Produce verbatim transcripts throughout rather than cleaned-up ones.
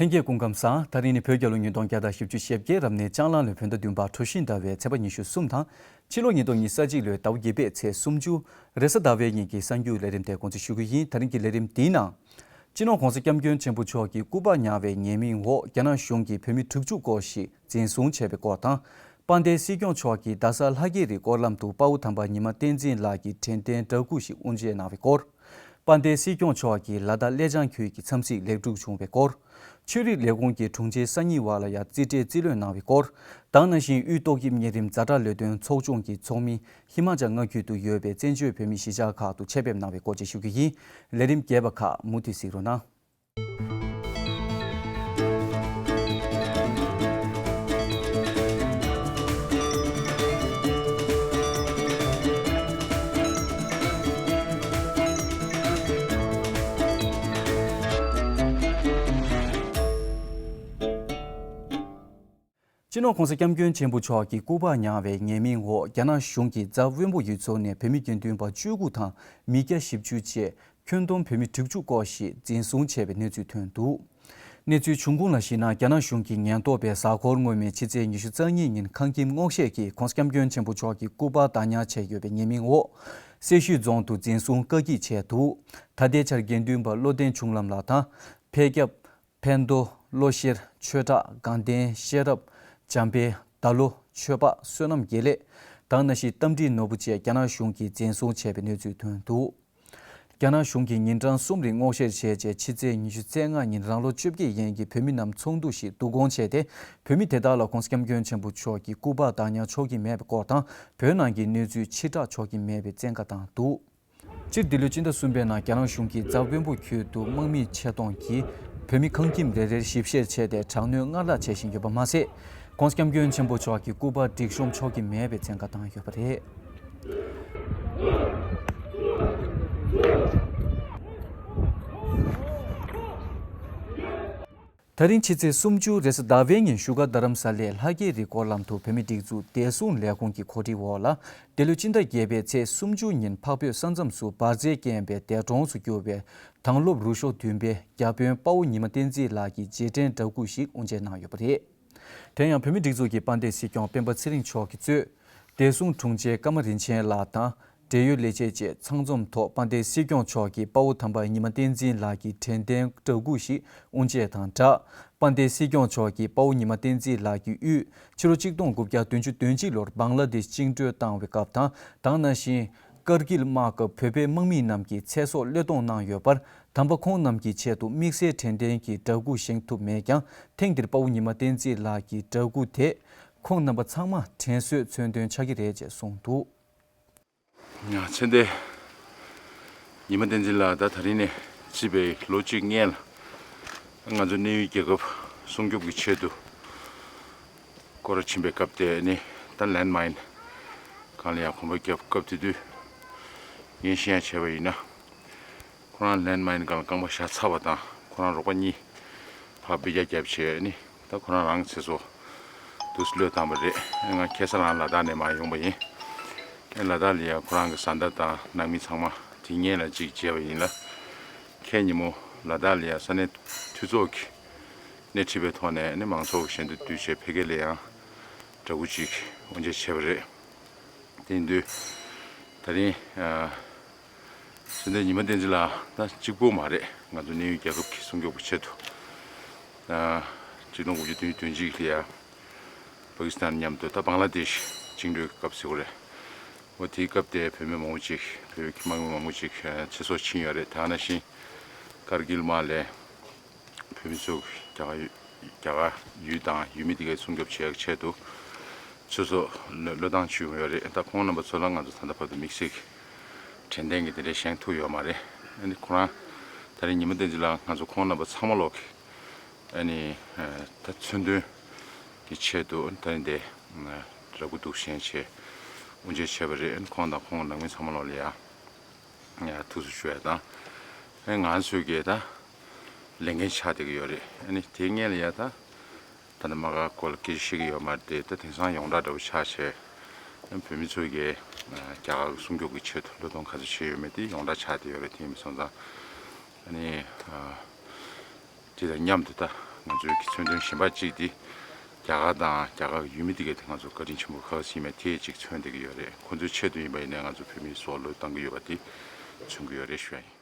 ལྷན་རྒྱས་སྐུ་ཁམས་བཟང་། ད་རིང་ནི་བོད་རྒྱལ་ལོ་ཉིས་སྟོང་བརྒྱ་དང་བཞི་བཅུ་ཞེ་བརྒྱད་རབ་གནས་ལྕགས་གླང་ལོའི་བོད་ཟླ་བདུན་པ་གྲོ་བཞིན་ཟླ་བའི་ཚེས་པ་ཉི་ཤུ་གསུམ་དང་། ཕྱི་ལོ་ཉིས་སྟོང་ཉི་ཤུ་རྩ་གཅིག་ལོའི་ཟླ་བ་བརྒྱད་པའི་ཚེས་སུམ་ཅུ། རེས་གཟའ་ཟླ་བའི་ཉིན་གྱི་གསར་འགྱུར་ལས་རིམ་དེ་འགོ་འཛུགས་ཞུ་གི་ཡིན། ད་རིང་གི་ལས་རིམ་འདིའི་ནང་། སྤྱི་ནོར་༸གོང་ས་༸སྐྱབས་མགོན་ཆེན་པོ་མཆོག་གི་སྐུ་པར་ཉར་བའི་ཉེས་མིང་འོག་རྒྱ་ནག་གཞུང་གིས་བོད་མི་དྲུག་ཅུ་སྐོར་ཞིག་འཛིན་བཟུང་བྱས་པའི་སྐོར་དང་། དཔལ་ལྡན་སྲིད་སྐྱོང་མཆོག་གིས་རྡ་ས་ལྷ་རྒྱལ་རི་སྐོར་ལམ་དུ་དཔའ་བོ་དམ་པ་ཉི་མ་བསྟན་འཛིན་ལགས་ཀྱི་དྲན་རྟེན་འདྲ་སྐུ་ཞིག་དབུ་འབྱེད་གནང་བའི་སྐོར། དཔལ་ལྡན་སྲིད་སྐྱོང་མཆོག་གིས་ལ་དྭགས་ཀླད་བྱང་ཁུལ་གྱི་འཚམས་གཟིགས་ལེགས་གྲུབ་བྱུང་བའི་སྐོར། ཆོས་རིག་ལས་ཁུངས་ཀྱི་དྲུང་ཆེ་སང་ཉིན་ཝ་ལ་ཡ་རྩིས་སྤྲོད་རྩིས་ལོན་གནང་བའི་སྐོར། དེ་ནང་བཞིན་དབུས་ཏོག་དབྱིབས་གཉན་རིམས་ཛ་དྲག་ལས་དོན་ཚོགས་ཆུང་གི་ཚོགས་མི་ཧི་མ་ཅལ་མངའ་ཁུལ་དུ་ཡོད་པའི་བཙན་བྱོལ་བོད་མིའི་གཞིས་ཆགས་ཁག་ཏུ་ཆེད་ཕེབས་གནང་བའི་སྐོར་བཅས་ཞུ་རྒྱུ་ཡིན། ལས་རིམ་རྒྱས་པ་ཁག་མུ་མཐུད་གཟིགས་རོགས་གནང་། སྤྱི་ནོར་༸གོང་ས་༸སྐྱབས་མགོན་ཆེན་པོ་མཆོག་གི་སྐུ་པར་ཉར་བའི་ཉེས་མིང་འོག་རྒྱ་ནག་གཞུང་གིས་རྫ་དབོན་པོ་ཡུལ་ཚོ་ནས་བོད་མི་དགེ་འདུན་པ་བཅུ་དགུ་དང་མི་སྐྱ་བཞི་བཅུ་བཅས་ཁྱོན་བསྡོམས་བོད་མི་དྲུག་ཅུ་སྐོར་ཞིག་འཛིན་བཟུང་བྱས་པའི་གནས་ཚུལ་ཐོན་འདུག། གནས་ཚུལ་བྱུང་ཁུངས་ལ་གཞིགས་ན། རྒྱ་ནག་གཞུང་གི་ཉེན་རྟོག་པས་གཟའ་འཁོར་སྔོན་མའི་ཕྱི་ཚེས་ཉི་ཤུ་རྩ་གཉིས་ཉིན་ཁང་ཁྱིམ་སྔོག་བཤེར་གྱིས་༸གོང་ས་༸སྐྱབས་མགོན་ཆེན་པོ་མཆོག་གི་སྐུ་པར་བདག་ཉར་བྱས་ཡོད་པའི་ཉེས་མིང་འོག་སེར་ཤུལ་རྫོང་དུ་འཛིན་བཟུང་བཀག་སྐྱིལ་བྱས་འདུག། ད་ལྟའི་ཆར་དགེ་འདུན་པ་བློ་ལྡན་ཆུང་ལམ་ལགས་དང་། འཕེལ་རྒྱས། ཕན་རྡོ། བློ་ཤེར། ཆོས་གྲགས། དགའ་ལྡན། ཤེས་རབ། འཇམ་དཔལ། ཟླ་ལོ། ཆོས་འཕགས། བསོད་ནམས་དགེ་ལེགས། དེ་ནང་བཞིན་རྟ་མགྲིན་ནོར་བུ་བཅས་རྒྱ་ནག་གཞུང་གིས་འཛིན་བཟུང་བྱས་པའི་གནས་ཚུལ་ཐོན་འདུག། རྒྱ་ནག་གཞུང་གིས་ཉིན་གྲངས་གསུམ་རིང་སྔོག་བཤེར་བྱས་རྗེས། ཕྱི་ཚེས་ཉི་ཤུ་རྩ་ལྔ་ཉིན་རང་ལོ་བཅོ་བརྒྱད་ཡན་གྱི་བོད་མི་རྣམས་ཚོགས་འདུ་ཞིག་བསྡུ་སྐོང་བྱས་ཏེ། བོད་མི་དེ་དག་ལ་༸གོང་ས་༸སྐྱབས་མགོན་ཆེན་པོ་མཆོག་གི་སྐུ་པར་བདག་ཉར་ཆོག་གི་མེད་པའི་སྐོར་དང་། བོད་ནང་གི་གནས་ཚུལ་ཕྱིར་བསྒྲགས་ཆོག་གི་མེད་པའི་བཙན་བཀའ་བཏང་འདུག། སྤྱིར་འདི་ལོའི་སྤྱི་ཟླ་གསུམ་པའི་ནང་རྒྱ་ནག་གཞུང་གིས་རྫ་དབོན་པོ་ཁུལ་དུ་དམག་མིའི་ཆེད་གཏོང་གིས་བོད་མི་ཁང་ཁྱིམ་རེ་རེར་ཞིབ་བཤེར་བྱས་ཏེ། དྲག་གནོན་སྔར་ལྷག་བྱེད་བཞིན་ཡོད་པ་མ་ཟད། ༸གོང་ས་༸སྐྱབས་མགོན་ཆེན་པོ་མཆོག་གི་སྐུ་པར་སྒྲིག་གཤོམ་ཆོག་གི་མེད་པའི་བཙན་བཀའ་བཏང་ཡོད་པ་རེད། ད་རིང་ཕྱི་ཚེས་སུམ་ཅུ་རེས་གཟའ་ཟླ་བའི་ཉིན་བཞུགས་སྒར་རྡ་རམ་ས་ལའི་ལྷ་རྒྱལ་རི་སྐོར་ལམ་དུ་བོད་མིའི་སྒྲིག་འཛུགས་བདེ་སྲུང་ལས་ཁུངས་ཀྱི་གོ་སྒྲིག་འོག་ལ། འདི་ལོའི་སྤྱི་ཟླ་བརྒྱད་པའི་ཚེས་སུམ་ཅུ་ཉིན་འཕགས་བོད་ས་མཚམས་སུ་འབར་རྫས་རྐྱེན་པས་འདས་གྲོངས་སུ་གྱུར་བའི་དྭང་སློབ་རུ་ཤོག་བདུན་པའི་བརྒྱ་དཔོན་དཔའ་བོ་ཉི་མ་བསྟན་འཛིན་ལགས་ཀྱི་རྗེས་དྲན་འདྲ་སྐུ་ཞིག་དབུ་འབྱེད་གནང་ཡོད་པ་རེད། དེ་ཡང་བོད་མིའི་སྒྲིག་འཛུགས་ཀྱི་དཔལ་ལྡན་སྲིད་སྐྱོང་སྤེན་པ་ཚེ་རིང་མཆོག་གིས་གཙོས། བདེ་སྲུང་དྲུང་ཆེ་ཀརྨ་རིན་ཆེན་ལགས་དང་། འབྲེལ་ཡོད་ལས་བྱེད་བཅས་ཚང་འཛོམས་ཐོག་དཔལ་ལྡན་སྲིད་སྐྱོང་མཆོག་གིས་དཔའ་བོ་དམ་པ་ཉི་མ་བསྟན་འཛིན་ལགས་ཀྱི་དྲན་རྟེན་འདྲ་སྐུ་ཞིག་དབུ་འབྱེད་དང་སྦྲགས། དཔལ་ལྡན་སྲིད་སྐྱོང་མཆོག་གིས་དཔའ་བོ་ཉི་མ་བསྟན་འཛིན་ལགས་ཀྱི་དབུས་ཕྱི་ལོ་ཆིག་སྟོང་དགུ་བརྒྱ་བདུན་ཅུ་དོན་གཅིག་ལོར་བང་ལ་དེཤ་བཅིངས་འགྲོལ་བཏང་བའི་སྐབས་དང་། དེ་ནང་བཞིན་ཀར་གིལ་དམག་སྐབས་བོད་པའི་དམག་མི་རྣམས་ཀྱི་ཚེ་སྲོག་བློས་གཏོང་གནང་ཡོད་པར། དམ་པ་ཁོང་རྣམས་ཀྱི་ཆེད་དུ་དམིགས་བསལ་དྲན་རྟེན་གྱི་འདྲ་སྐུ་བཞེངས་ཐུབ་མེད་ཀྱང་། ཐེངས་འདིར་དཔའ་བོ་ཉི་མ་བསྟན་འཛིན་ལགས་ཀྱི་འདྲ་སྐུ་དེ་ཁོང་རྣམ་པ་ཚང་མ་དྲན་གསོའི་མཚོན་དོན་ཆགས་ཀྱི་རེད་ཅེས་གསུངས་འདུག། ཡང་ཚེ་འདས་ཉི་མ་བསྟན་འཛིན་ལགས་ད་ད་རིང་ནས་བརྩིས་པའི་ལོ་གཅིག་སྔོན་ལ། ང་ཚོ་གནས་ཡུལ་རྒྱལ་ཁབ་སྲུང་སྐྱོབ་ཀྱི་ཆེད་དུ་སྐོར་ར་ཕྱིན་པའི་སྐབས་དེ་ནི། ད་ལེན་མའིན་སྒང་ལ་ཡང་གོམ་པ་བརྒྱབ། སྐབས་དེ་དུས་ངས་ཤེས་ཡ་བྱས་པ་ཡིན་ན། ཁོ་རང་ལེན་མའིན་སྒང་ལ་རྐང་པ་བཞག་ཚར་བ་དང་། ཁོ་རང་རོགས་པ་གཉིས་ཕར་འབུད་རྒྱག་བརྒྱབ་བྱས་ནི། ད་ཁོ་རང་རང་ཚེ་སྲོག་འདུག་སེ་བློས་བཏང་བ་རེད། ང་ཁ་སང་རང་ལ་དྭགས་ནས་མར་ཡོང་བ་ཡིན། ལ་དྭགས་ལ་ཡ་ཁོ་རང་གི་བཟའ་ཟླ་དང་ནང་མི་ཚང་མ་དེ་སྔོན་ལ་གཅིག་མཇལ་བ་ཡིན་ལ། ཁ་ཉིན་མོ་ལ་དྭགས་ལ་ཡ་ས་གནས་འཐུས་ཚོགས་ཀྱིས་སྣེ་ཁྲིད་པའི་ཐོག་ནས་ནི་མང་ཚོགས་ཀྱི་ཞལ་འདོན་བསྡུས་བྱས་ཕ་གི་ལ་ཡང་འདྲ་སྐུ་གཅིག་དབུ་འབྱེད་བྱས་པ་རེད། དེ་ཡིན་དུས་ད་རིང་ཨ་ཚེ་འདས་ཉི་མ་བསྟན་འཛིན་ལགས་ད་གཅིག་པོ་མ་རེད། ང་ཚོ་གནས་ཡུལ་རྒྱལ་ཁབ་ཀྱི་སྲུང་སྐྱོབ་ཀྱི་ཆེད་དུ་ཨ་ཆིག་སྟོང་དགུ་བརྒྱ་བདུན་ཅུ་དོན་གཅིག་ལ་ཡ་པ་ཀི་སི་ཐན་མཉམ་དུ་ད་བང་ལ་དེཤ་བཅིངས་འགྲོལ་གྱི་སྐབས་ཟེར་དགོས་རེད། འོ་དེའི་སྐབས་དེ་བོད་མི་མང་པོ་ཅིག་བོད་མི་དམག་མི་མང་པོ་ཅིག་ཚེ་སྲོག་ཕྱིན་ཡོད་རེད། དེ་ནང་བཞིན་ཀར་གིལ་དམག་ལས་བོད་མི་ཚོ་རྒྱ་གར་ཡུལ་དང་ཡུལ་མི་དེ་གའི་སྲུང་སྐྱོབ་བྱེད་ཡག་ཆེད་དུ་ཚེ་སྲོག་བློས་བཏང་བྱུང་ཡོད་རེད། ད་ཁོང་རྣམ་པ་ཚོ་ལ་ང་ཚོ་ད་ལྟ་བར་དུ་དམིགས་བསལ་གྱི་དྲན་རྟེན་གྱི་དེ་འདྲའི་བཞེངས་ཐུབ་ཡོད་མ་རེད། ཨ་ནི་ཁོ་རང་ད་རིང་ཉི་མ་བསྟན་འཛིན་ལགས་ང་ཚོ་ཁོང་རྣམ་པ་ཚང་མ་ལོག་གི་ཨ་ནི་ད་མཚོན་དོན་གྱི་ཆེད་དུ་ད་རིང་འདི་ར་སྐུ་འདུག་བཞེངས་བྱས་དབུ་འབྱེད་བྱས་པ་རེད། ཁོང་དང་ཁོང་ནང་མི་ཚང་མ་ལོག་ལ་ཡ་ཡ་ཐུགས་སུ་ཆུད་ཡ་དང་། ཨ་ང་ཚོས་ཀྱི་ད་ལས་འགན་ཆགས་བསྡད་ཀྱི་ཡོད་རེད། ཨ་ནི་དེ་སྔོན་ལ་ཡ་ད་ད་ནི་དམག་སྒར་སྐོར་ལ་སྐད་ཆ་བཤད་ཀྱི་ཡོད་མ་རེད་དེ། ད་དེང་སང་ཡོངས་གྲགས་འདྲ་པོ་ཆགས་བྱས། ཨ་བོད་མི་ཚོས་ཀྱི་རྒྱ་གར་གྱི་སྲུང་སྐྱོབ་ཀྱི་ཆེད་དུ་བློས་གཏོང་ག་ཚོད་བྱས་ཡོད་མེད་དེ་ཡོངས་གྲགས་ཆགས་བསྡད་ཡོད་རེད། དེ་ཡིན་པ་སོང་ཙང་ཨ་ནི་དེ་དང་མཉམ་དུ་ད་ ང་ཚོའི་གི་མཚོན་དོན་གཞན་པ་གཅིག་དེ། རྒྱ་གར་དང་རྒྱ་གར་གྱི་ཡུལ་མི་དེ་གས་དེ་ང་ཚོ་བཀའ་དྲིན་ཆེན་པོ་ག་ཚོད་ཡིན་མེད་དེ་གཅིག་མཚོན་བསྡད་ཀྱི་ཡོད་རེད། ཁོ་ཚོའི་ཆེད་དུ་ཡིན་པ་ཡིན་ནའི་ང་ཚོ་བོད་མིའི་བཟོ་བློ་བཏང་གི་ཡོད་པ་དེ་མཚོན་གྱི་ཡོད་རེད་ཞུ་ཡ་ཡིན།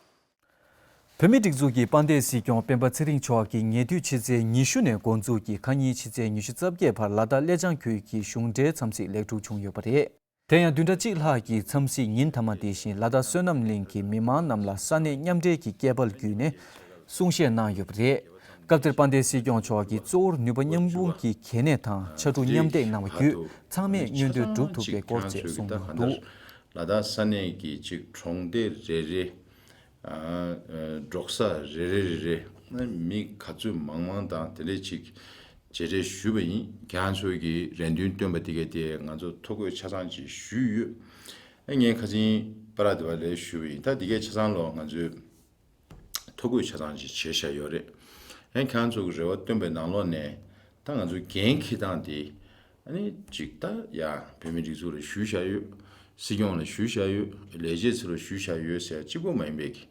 བོད་མིའི་སྒྲིག་འཛུགས་ཀྱི་དཔལ་ལྡན་སྲིད་སྐྱོང་སྤེན་པ་ཚེ་རིང་མཆོག་གིས་ཉེ་དུས་ཕྱི་ཚེས་ཉི་ཤུ་ནས་འགོ་འཛུགས་ཀྱིས་ཁ་ཉིན་ཕྱི་ཚེས་ཉི་ཤུ་རྩ་བརྒྱད་བར་ལ་དྭགས་ཀླེ་བྱང་ཁུལ་གྱི་གཞུང་འབྲེལ་འཚམས་གཟིགས་ལེགས་གྲུབ་བྱུང་ཡོད་པ་རེད། དེ་ཡང་བདུན་ཕྲག་གཅིག་ལྷག་གི་འཚམས་གཟིགས་ཉིན་མཐའ་མ་དེ་བཞིན་ལ་དྭགས་བསོད་ནམས་གླིང་གི་མི་མང་རྣམས་ལ་ས་གནས་མཉམ་འབྲེལ་གྱི་སྐད་པར་བརྒྱུད་ནས་གསུང་བཤད་གནང་ཡོད་པ་རེད། སྐབས་དེར་དཔལ་ལྡན་སྲིད་སྐྱོང་མཆོག་གིས་གཙོ་བོར་ནུས་པ་མཉམ་སྤུངས་ཀྱི་གལ་གནད་དང་ཕྱར་གྲུ་མཉམ་འདེགས་གནང་བ་བརྒྱུད་ཚང་མས་མངོན་འདོད་སྒྲུབ་ཐུབ་པའི་སྐོར་བཅས་གསུངས་གནང་འདུག། ལ་དྭགས་ས་གནས་ཀྱི་གཅིག་གྲོང་སྡེ་རེ་རེ། ཨ་ཨ་འབྲོག་ས་རེ་རེ་རེ་རེ་ན་མི་ག་ཚོད་མང་མང་དང་དེ་འདྲས་ཅིག་མཇལ་འཕྲད་ཞུས་པ་ཡིན། ཁྱེད་རང་ཚོ་གི་རེ་འདུན་བཏོན་པ་དེ་གས་དེ་ང་ཚོ་ཐོ་འགོད་ཆ་ཚང་ཅིག་ཞུས་ཡོད། ཨ་ངས་ཁ་སང་པ་ར་དེ་བ་ལས་ཞུས་པ་ཡིན། ད་དེ་གས་ཆ་ཚང་ལོ་ང་ཚོས་ཐོ་འགོད་ཆ་ཚང་ཅིག་བྱས་བཞག་ཡོད་རེད། ཨ་ཁྱེད་རང་ཚོ་གི་རེ་བ་བཏོན་པའི་ནང་ལོགས་ནས་ད་ང་ཚོ་འགན་འཁྱེར་སྟངས་དེ། ཨ་ནི་ཅིག་ད་ཡ་བོད་མིའི་སྒྲིག་འཛུགས་ལ་ཞུས་བཞག་ཡོད། སྲིད་སྐྱོང་ལ་ཞུས་བཞག་ཡོད། ལས་བྱེད་ཚོ་ལ་ཞུས་བཞག་ཡོད་ཟེར་གཅིག་པོ་མ་ཡིན་པའི་གི།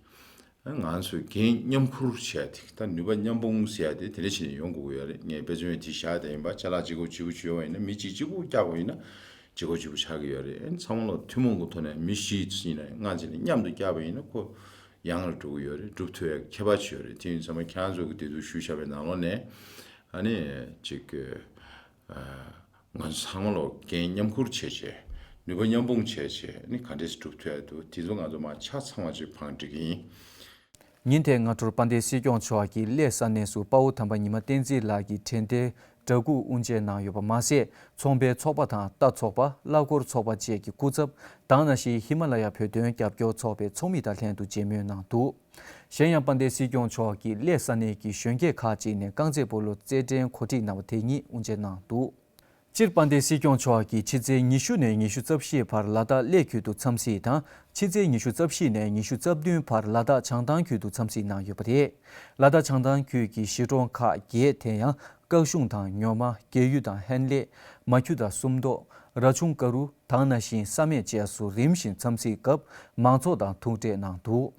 ཨ་ང་ཚོས་འགན་མཉམ་འཁུར་བྱས་ཏེ་ད་ནུས་པ་མཉམ་སྤུངས་ཟེར་ཡ་དེ་དེ་འདྲ་བྱས་ནས་ཡོང་དགོས་ཀྱི་ཡོད་རེད། ངས་དཔེ་མཚོན་དེ་བཞག་བསྡད་ཡིན་པ། ཅ་ལག་གཅིག་པོ་གཅིག་པོ་བྱོས་པ་ཡིན་ན། མི་གཅིག་གཅིག་པོ་བཀྱག་པ་ཡིན་ན་གཅིག་པོ་གཅིག་པོ་ཆགས་ཀྱི་ཡོད་རེད། ཨ་ནི་ཚང་མ་ལ་ཐུན་མོང་གི་ཐོག་ནས་མི་བཞི་ཡིན་ན་ལྔ་བྱས་ནས་མཉམ་དུ་བཀྱག་པ་ཡིན་ན་ཁོ་ཡང་ལ་འགྲོ་གི་ཡོད་རེད། སྒྲུབ་ཐུབ་ཡ་ཁྱད་པར་ཅིག་ཡོད་རེད། དེ་ཡིན་ཙང་མ་ཁྱེད་རང་ཚོ་གི་དེ་དུས་ཞུས་བཞག་པའི་ནང་ལོགས་ནས་ཨ་ནི་ཅིག་གི། ང་ཚོ་ཚང་མ་ལོ་འགན་མཉམ་འཁུར་བྱས་བྱས། ནུས་པ་མཉམ་སྤུངས་བྱས་བྱས་ནི་ག་འདྲས་སྒྲུབ་ཐུབ་ཡ་འདུག། དེ་ཚོ་ང་ཚོ་མ་ཆ་ཚང་བ་ཅིག་བང་སྒྲིག་གི་ཡིན། ཉིན་དེའི་སྔ་དྲོར་དཔལ་ལྡན་སྲིད་སྐྱོང་མཆོག་གིས་གླེ་ས་གནས་སུ་དཔའ་བོ་དམ་པ་ཉི་མ་བསྟན་འཛིན་ལགས་ཀྱི་དྲན་རྟེན་འདྲ་སྐུ་དབུ་འབྱེད་གནང་ཡོད་པ་མ་ཟད། ཚོང་པའི་ཚོགས་པ་དང་རྟ་ཚོགས་པ། གླ་འཁོར་ཚོགས་པ་བཅས་ཀྱི་སྐུ་ཚབ་དང་ནང་བཞིན་ཧི་མ་ལ་ཡ་བོད་དོན་རྒྱབ་སྐྱོར་ཚོགས་པའི་ཚོགས་མི་དང་ལྷན་དུ་མཇལ་མོལ་གནང་འདུག། གཞན་ཡང་དཔལ་ལྡན་སྲིད་སྐྱོང་མཆོག་གིས་གླེ་ས་གནས་ཀྱི་གཞོན་སྐྱེས་ཁག་ཅིག་ནས་རྐང་རྩེད་སྤོ་ལོ་རྩེད་འགྲན་གོ་སྒྲིག་གནང་བ་དེ་ཉིད་དབུ་འབྱེད་གནང་འདུག། སྤྱིར་དཔལ་ལྡན་སྲིད་སྐྱོང་མཆོག་གིས་ཕྱི་ཚེས་ཉི་ཤུ་ནས་ཉི་ཤུ་རྩ་བཞི་བར་ལ་དྭགས་གླེ་ཁུལ་དུ་འཚམས་གཟིགས་དང་། ཕྱི་ཚེས་ཉི་ཤུ་རྩ་བཞི་ནས་ཉི་ཤུ་རྩ་བདུན་བར་ལ་དྭགས་བྱང་ཐང་ཁུལ་དུ་འཚམས་གཟིགས་གནང་ཡོད་པ་རེད། ལ་དྭགས་བྱང་ཐང་ཁུལ་གྱི་གཞིས་གྲོང་ཁག་བརྒྱད། དེ་ཡང་ཀ་གཞུང་དང་ཉོ་མ། རྒྱལ་ཡུལ་དང་ཧན་ལེ། མ་ཁྱུ་དང་སུམ་མདོ། ར་ཆུང་ཀ་རུ་དང་ནང་བཞིན་ས་གནས་བཅས་སུ་རིམ་བཞིན་འཚམས་གཟིགས་སྐབས་མང་ཚོགས་དང་ཐུག་འཕྲད་གནང་འདུག།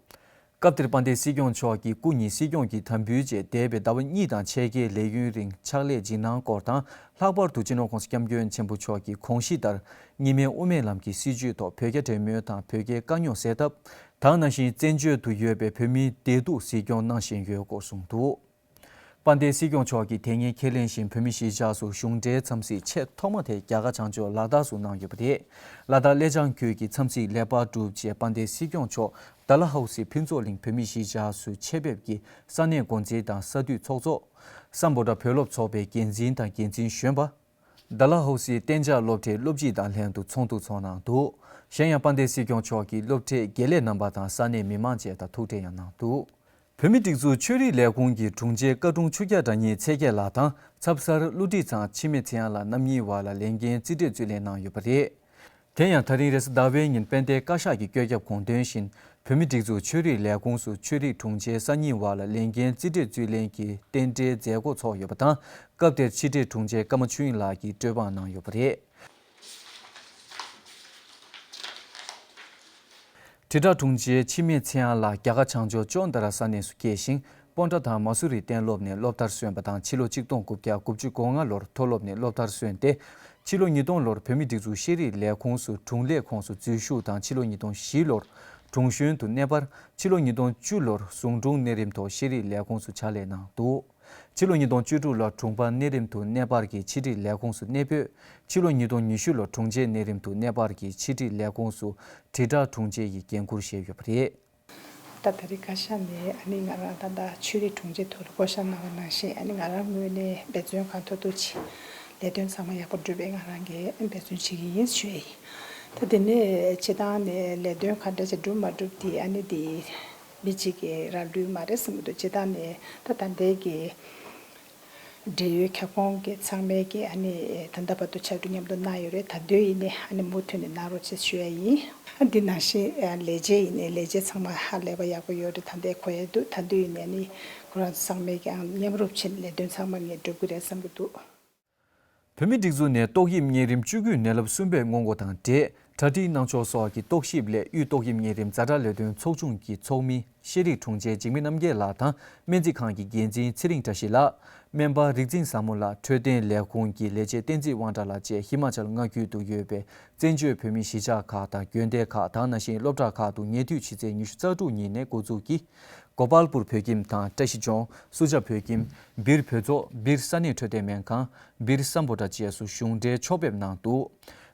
སྐབས་དེར་དཔལ་ལྡན་སྲིད་སྐྱོང་མཆོག་གིས་སྐུ་ཉིད་སྲིད་སྐྱོང་གི་དམ་འབུལ་རྗེས་འདས་པའི་ཟླ་བ་གཉིས་དང་ཕྱེད་ཀའི་ལས་ཡུན་རིང་ཕྱག་ལས་བགྱིས་གནང་སྐོར་དང་། ལྷག་པར་དུ་སྤྱི་ནོར་༸གོང་ས་༸སྐྱབས་མགོན་ཆེན་པོ་མཆོག་གི་དགོངས་གཞི་ལྟར་གཉིས་སྨན་དབུ་མའི་ལམ་གྱི་སྲིད་བྱུས་ཐོག་བོད་རྒྱ་འབྲེལ་མོལ་དང་བོད་རྒྱའི་དཀའ་རྙོག་སེལ་ཐབས་དང་། ནང་བཞིན་བཙན་བྱོལ་དུ་ཡོད་པའི་བོད་མིའི་བདེ་སྡུག་གཟིགས་སྐྱོང་གནང་བཞིན་ཡོད་སྐོར་གསུངས་འདུག། དཔལ་ལྡན་སྲིད་སྐྱོང་མཆོག་གིས་དེ་སྔའི་ཁས་ལེན་བཞིན་བོད་མི་གཞིས་ཆགས་སུ་གཞུང་འབྲེལ་འཚམས་གཟིགས་ཆེས་ཐོག་མ་དེ་རྒྱ་གར་བྱང་ཕྱོགས་ལ་དྭགས་སུ་གནང་ཡོད་པ་རེད། ལ་དྭགས་གླེ་བྱང་ཁུལ་གྱི་འཚམས་གཟིགས་ལེགས་པར་གྲུབ་རྗེས་དཔལ་ལྡན་སྲིད་སྐྱོང་མཆོག་ཌལ་ཧོ་སི་ཕུན་ཚོགས་གླིང་བོད་མི་གཞིས་ཆགས་སུ་ཆེད་ཕེབས་ཀྱིས་ས་གནས་འགོ་འཛིན་དང་ས་འཐུས་ཚོགས་གཙོ། སམ་བྷོ་ཊ་བོད་སློབ་ཚོགས་པའི་འགན་འཛིན་དང་འགན་འཛིན་གཞོན་པ། ཌལ་ཧོ་སི་གཏན་འཇགས་སློབ་གྲྭའི་སློབ་སྤྱི་དང་ལྷན་དུ་ཚོགས་འདུ་ཚོགས་གནང་འདུག། གཞན་ཡང་དཔལ་ལྡན་སྲིད་སྐྱོང་མཆོག་གིས་སློབ་གྲྭའི་དགེ་ལས་རྣམ་པ་དང་ས་གནས་མི་མང་བཅས་དང་ཐུག་འཕྲད་ཡང་གནང་འདུག། བོད་མིའི་སྒྲིག་འཛུགས་ཆོས་རིག་ལས་ཁུངས་ཀྱི་དྲུང་ཆེ་བཀའ་དྲུང་ཆོས་སྐྱབས་དྲ་ཉིལ་ཚེ་རྒྱལ་ལགས་དང་ཚབ་གསར་བློ་བྲིས་ཚང་འཆི་མེད་ཚེ་དབྱངས་ལགས་རྣམ་གཉིས་བར་ལ་ལས་འགན་རྩིས་སྤྲོད་རྩིས་ལེན་གནང་ཡོད་པ་རེད། དེ་ཡང་ད་རིང་རེས་གཟའ་ཟླ་བའི་ཉིན་དཔལ་ལྡན་བཀའ་ཤག་གི་བཀོད་ཁྱབ་དགོངས་དོན་བཞིན་བོད་མིའི་སྒྲིག་འཛུགས་ཆོས་རིག་ལས་ཁུངས་སུ་ཆོས་རིག་དྲུང་ཆེ་གསར་རྙིང་བར་ལ་ལས་འགན་རྩིས་སྤྲོད་རྩིས་ལེན་གྱི་རྟེན་འབྲེལ་མཛད་སྒོ་ཚོགས་ཡོད་པ་དང་། སྐབས་དེར་ཕྱི་དྲིལ་དྲུང་ཆེ་ཀརྨ་ཆོས་དབྱིངས་ལགས་ཀྱིས་སྤྲོད་འབངས་གནང་ཡོད་པ་རེད། དྲིལ་བསྒྲགས་དྲུང་ཆེ་འཆི་མེད་ཚེ་དབྱངས་ལགས་རྒྱ་གར་བྱང་ཕྱོགས་ཅོན་ཏ་ར་ས་གནས་སུ་སྐྱེས་ཤིང་། སྤོན་ཊ་དང་མ་སུ་རི་གཏན་སློབ་ནས་སློབ་མཐར་སོན་པ་དང་། ཕྱི་ལོ་ཆིག་སྟོང་དགུ་བརྒྱ་དགུ་བཅུ་གོ་ལྔ་ལོར་མཐོ་སློབ་ནས་སློབ་མཐར་སོན་ཏེ། ཕྱི་ལོ་ཉིས་སྟོང་ལོར་བོད་མིའི་སྒྲིག་འཛུགས་ཤེས་རིག་ལས་ཁུངས་སུ་དྲུང་ལས་ཁོངས་སུ་འཛུལ་ཞུགས་དང་། ཕྱི་ལོ་ཉིས་སྟོང་བཞི་ལོར་དྲུང་གཞོན་དུ་གནས་སྤར། ཕྱི་ལོ་ཉིས་སྟོང་བཅུ་ལོར་ཟུང་དྲུང་གནས་རིམ་ཐོག་ཤེས་རིག་ལས་ཁུངས་སུ་ཕྱག་ལས་གནང་འདུག། ཕྱི་ལོ་ཉིས་སྟོང་བཅུ་དྲུག་ལོར་དྲུང་འཕར་གནས་རིམ་དུ་གནས་སྤར་གྱིས་ཕྱི་དྲིལ་ལས་ཁུངས་སུ་གནས་སྤོས། ཕྱི་ལོ་ཉིས་སྟོང་ཉི་ཤུ་ལོར་དྲུང་ཆེ་གནས་རིམ་དུ་གནས་སྤར་གྱིས་ཕྱི་དྲིལ་ལས་ཁུངས་སུ་དྲིལ་བསྒྲགས་དྲུང་ཆེ་ཡི་འགན་འཁུར་བཞེས་ཡོད་པ་རེད། ད་ད་རེས་བཀའ་ཤག་ནས་ཨ་ནི་ང་རང་ད་ལྟ་ཆོས་རིག་དྲུང་ཆེ་ཐོག་ལ་བསྐོ་བཞག་གནང་བ་ནང་བཞིན། ཨ་ནི་ང་རང་ངོས་ནས་འབད་བརྩོན་གང་ཐུབ་ཐུབ་བྱེད། ལས་དོན་ཚང་མ་ཡག་པོ་སྒྲུབ་པའི་ང་རང་གིས་འབད་བརྩོན་བྱེད་ཀྱི་ཡིན་ཞུ་ཡ་ཡིན། ད་དེ་ནས་སྤྱིར་བཏང་ནས་ལས་དོན་ག་འདྲ་ཅིག་སྒྲུབ་མ་སྒྲུབ་དེ་ཨ་ནི་དེ་མི་གཅིག་གི་ར་ལུས་མ་རེད་བསམ་གྱི་འདུག། སྤྱིར་བཏང་ནས་ད་ད་ལྟའི་གི་འབྲེལ་ཡོད་ཁྱབ་ཁོངས་ཀྱི་ཚང་མས་ཀྱི་ཨ་ནི་ད་ལྟ་བར་དུ་ཕྱར་གྲུ་མཉམ་དུ་གནང་ཡོད་རེད། ད་དུང་ཡིན་ནའི་ཨ་ནི་མུ་མཐུད་ནས་གནང་རོགས་ཞེས་ཞུ་ཡ་ཡིན། ཨ་འདི་ནང་བཞིན་ལས་བྱེད་ཡིན་ནའི་ལས་བྱེད་ཚང་མ་ཧ་ལས་པ་ཡག་པོ་ཡོད་རེད། ད་ལྟའི་གོ་ཡ་འདུག། ད་དུང་ཡིན་ནའི་ཨ་ནི་ཁོ་རང་ཚོ་ཚང་མས་ཀྱང་མཉམ་རུབ་བྱས་ནས་ལས་དོན་ཚང་མ་ངས་སྒྲུབ་ཀྱི་རེད་བསམ་གྱི་འདུག། བོད་མིའི་སྒྲིག་འཛུགས་ནས་ཏོག་དབྱིབས་གཉན་རིམས་བཅུ་དགུའི་ནད་རླབས་གསུམ་པའི་སྔོན་འགོག་དང་འབྲེལ་གྲ་སྒྲིག་གནང་ཕྱོགས་སོགས་ཀྱི་རྟོག་ཞིབ་སླད་དབུས་ཏོག་དབྱིབས་གཉན་རིམས་ཛ་དྲག་ལས་དོན་ཚོགས་ཆུང་གི་ཚོགས་མི་ཤེས་རིག་དྲུང་ཆེ་འཇིགས་མེད་རྣམ་རྒྱལ་ལགས་དང་སྨན་རྩིས་ཁང་གི་འགན་འཛིན་ཚེ་རིང་བཀྲ་ཤིས་ལགས། སྨན་པ་རིག་འཛིན་བཟང་མོ་ལགས་འཕྲོད་བསྟེན་ལས་ཁུངས་ཀྱི་ལས་བྱེད་བསྟན་འཛིན་དབང་གྲགས་ལགས་བཅས་ཧི་མ་ཅལ་མངའ་ཁུལ་དུ་ཡོད་པའི་བཙན་བྱོལ་བོད་མིའི་གཞིས་ཆགས་ཁག་དང་དགོན་སྡེ་ཁག་དང་ནང་བཞིན་སློབ་གྲྭ་ཁག་ཏུ་ཉེ་དུས་ཕྱི་ཚེས་ཉི་ཤུ་རྩ་དྲུག་ཉིན་ནས་འགོ་འཛུགས་ཀྱིས། གོ་པལ་པུར་བོད་ཁྱིམ་དང་བཀྲ་ཤིས་ལྗོངས། སུ་ཇཱ་བོད་ཁྱིམ། སྦིར་བོད་ཚོགས། སྦིར་ས་གནས་འཕྲོད་བསྟེན་སྨན་ཁང་། སྦིར་སམ་བྷོ་ཊ་བཅས་སུ་གཞུང་འབྲེལ་ཕྱོགས་ཕེབས་གནང་འདུག་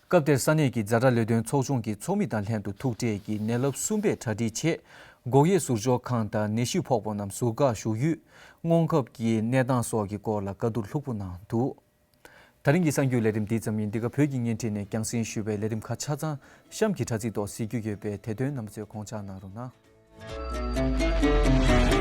སྐབས་དེར་ས་གནས་ཀྱི་ཛ་དྲག་ལས་དོན་ཚོགས་ཆུང་གི་ཚོགས་མི་དང་ལྷན་དུ་ཐུག་འཕྲད་ཀྱིས་ནད་རླབས་གསུམ་པའི་གྲ་སྒྲིག་ཆེད། འགོག་དབྱེ་ཟུར་འཇོག་ཁང་དང་ནད་གཞི་ཕོག་པ་རྣམས་ཟུར་བཀག་ཞུ་ཡུལ། སྔོན་ཁབ་ཀྱི་གནས་སྟངས་སོགས་ཀྱི་སྐོར་ལ་བཀའ་བསྡུར་ལྷུག་པོ་གནང་འདུག་ད་རིང་གི་གསར་འགྱུར་ལས་རིམ་འདི་ཙམ་ཡིན། འདི་ག་བོད་ཀྱི་བརྙན་འཕྲིན་ནས་རྒྱང་སྲིང་ཞུས་པའི་ལས་རིམ་ཁག་ཆ་ཚང་གཤམ་གྱི་དྲ་ཚིགས་ཐོག་གཟིགས་རྒྱུ་ཡོད་པས་དེ་དོན་རྣམ་པ་ཚོས་དགོངས་འཇགས་གནང་རོགས་གནང་།